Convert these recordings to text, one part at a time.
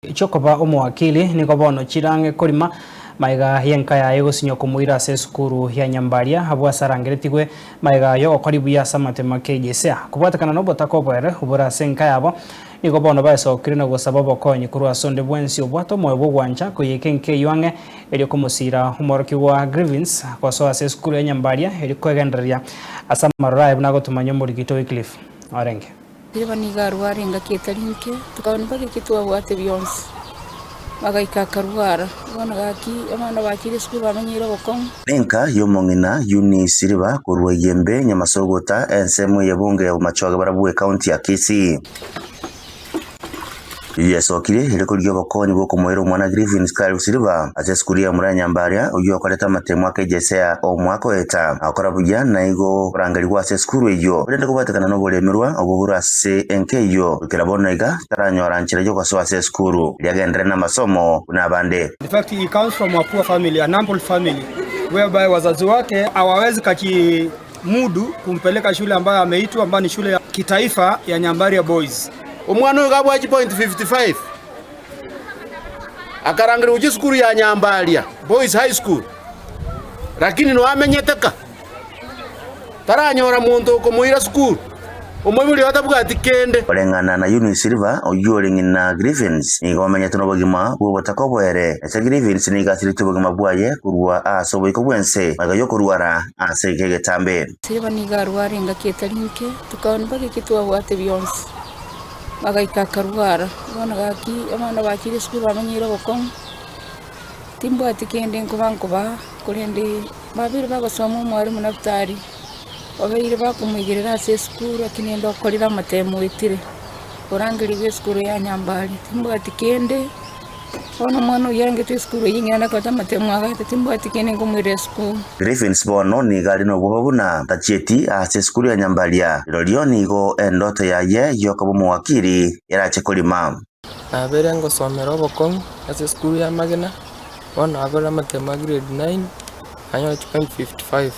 Chi'okoba omowakili nigo bono chire ang'e korima magega y'enka yaye gosinywa komoira ase esukuru ya Nyambaria abwo ase arangeretigwe magega y'ogokora buya ase amatemo a KJSEA. Kobwatekana nobotaka oboere obore ase enka yabo, nigo bono baesokire na gosaba obokonyi korwa ase onde bwensi obwate omoyo bw'ogwancha koiyeka enka eyio ang'e erio komosiira omworokigwa Grivins gosoa ase esukuru ya Nyambaria erio kwegendereria ase amaroro aye buna agotomanya omorikito Wycliffe orenge. Riroba nigo arware engaki etari nke, tukabana mpaka eki twabwate bionsi, bagaika akarwara. Bono gaki abana bachire esukuru bamenyeire obokong'u. Nenka y'omong'ina Eunice Riba korwa Iyembe, Nyamasogota, ensemo y'ebunge ya Bomachoge barabwo ekaunti ya Kisii. Eyio yasokire ere korigia obokonyi bw'okomoira omwana Griffin Scarlett Riba ase esukuru ya Muraya Nyambaria oyio okorete amatemo ake Jesea omwaka oeta na gokora buya naigo korangerigwa ase esukuru eyio korende kobwatekana noboremerwa obwo bore ase enka eyio goikera bono iga taranyora nchera y'ogosoa ase esukuru erio agenderere namasomo buna abande. In fact, he comes from a poor family, an humble family whereby wazazi wake hawawezi kakimudu kumpeleka shule ambayo ameitwa ambayo ni shule ya kitaifa ya Nyambaria Boys. Omwana oyo iga abwate chipoint 55, akarangerigwa gochia esukuru ya Nyambaria Boys High School, lakini noe amenyete ka, taranyora monto okomoira sukuru, omoibori oye tabwati kende. Koreng'ana na Eunice River, oyio ore ng'ina Griffins, nigo bamenyete nobogima bw'obotaka oboere. Ase Griffins nigo asirete obogima bwaye korwa ase oboiko bw'ense magega y'okorwara ase egeka egetambe. Seba nigo arware engaki etari nke, tukaona mpaka eki twabwate bionsi, bagaika akarwara. Bono gaki abana bachire esukuru bamenyeire obokong'u, timbwati kende nkoba nkobaa, korende babeire bagosoma omwalimu Naftali, babeire bakomoigerera ase esukuru lakini ende okorire amatemo oetire, orangerigwe esukuru ya Nyambari, timbwati kende. Bono omwana oyio arengetwe esukuru eyio ng'ina nakorete amatemo agate, timbwati kende nkomoira esukuru. Griffins bono nigo are nobwoba buna tachieti ase esukuru ya Nyambaria, rirorio nigo endoto yaye y'okoba omowakiri erache korima. Nabeire ngosomera obokong'u ase esukuru y'amagena, bono nakorire amatemo a grade nine, nanyora chipoint 55.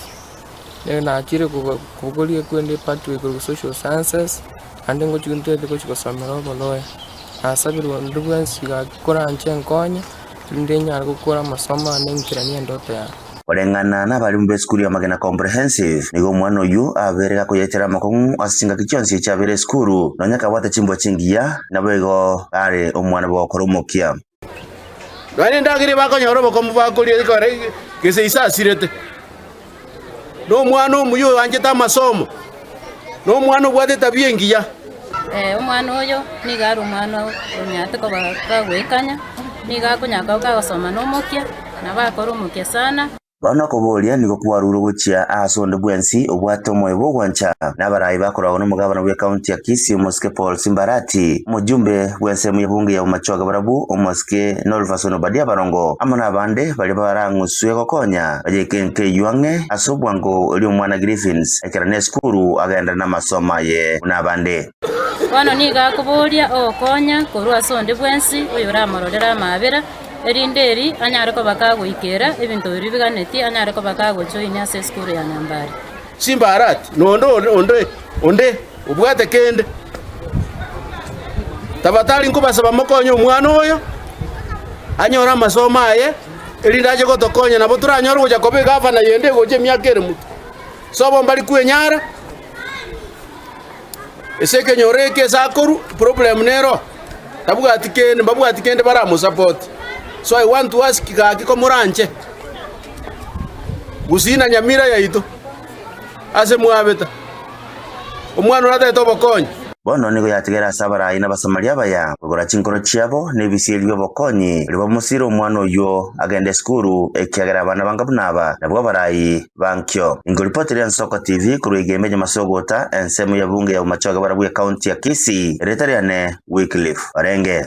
Nigo nachire koba kobogoria ekwende epathway korwa social sciences, naende ngochia ntwete gochia gosomera oboloya. Nasabirwe onde bwensi gaki koranche nkonye, erinde nyare gokora amasomo ane nkeranie endoto yane. Koreng'ana nabarimu b'esukuru ya Magena Comprehensive, nigo omwana oyio abeire gakoyetera amakong'u ase chingaki chionsi echi abeire esukuru, nonya kabwate chimbwa chingiya, naboigo are omwana bw'ogokora omokia. Nonya nendagera bakonyora obokombe bakoria ekero gese ise asirete. Na omwana omuya oyoanchete amasomo, na omwana obwate etabia engiya. Omwana oyo nigo are omwana onyarete koba kagoekanya, nigo akonya koba kagosoma na omokia, nabo akore omokia sana. Bono okoboria nigo kwarurwe gochia aase onde bwensi obwate omoyo bw'ogwancha, na abarai bakoragwa nomogabana bw'ekaunti ya Kisii omosike Paul Simbarati, omojumbe bw'ensemo y'ebunge ya Bomachoge barabwo omosike Nolverson Obadia Barongo, amo nabande baria barang'uswe gokonya bayeike enka eyio ang'e ase obwango erio omwana Griffins aikerane esukuru agenderere namasomo aye buna abande. Bono nigo akoboria ogokonya korwa ase onde bwensi oyoramororere amaabera, erinde eri anyare koba kagoikera ebinto biria biganetie, anyare koba kagojoinia ase esukuru ya Nyambari. Simbarati, na onde onde onde obwate kende. Tafadhali nkobasaba mokonye omwana oyo anyore amasomo aye, erinde ache gotokonya nabo toranyore gocha koba egavana yende egocha emiaka ere motwe. Sobo mbari kwenyara, ase ekenyoro eke ase akorwa problem nero, tabwati kende mbabwati kende baramosupport. So I want to ask gaki komoranche Gusii na Nyamira yaito ase mwabeta, omwana oria atagete obokonyi. Bono nigo yatigera ase abarai na Abasamaria abaya kogora chinkoro chiabo na ebisieri bi'obokonyi, erio bamosiire omwana oyio agende esukuru, ekiagera abana banga buna aba nabwo abarai bankio. Inkoripotera Ensoko TV korwa Igembe Nyamasogota, ensemo ya bunge ya Bomachoge barabwo ekaunti ya Kisii, erieta riane Wycliffe Orenge.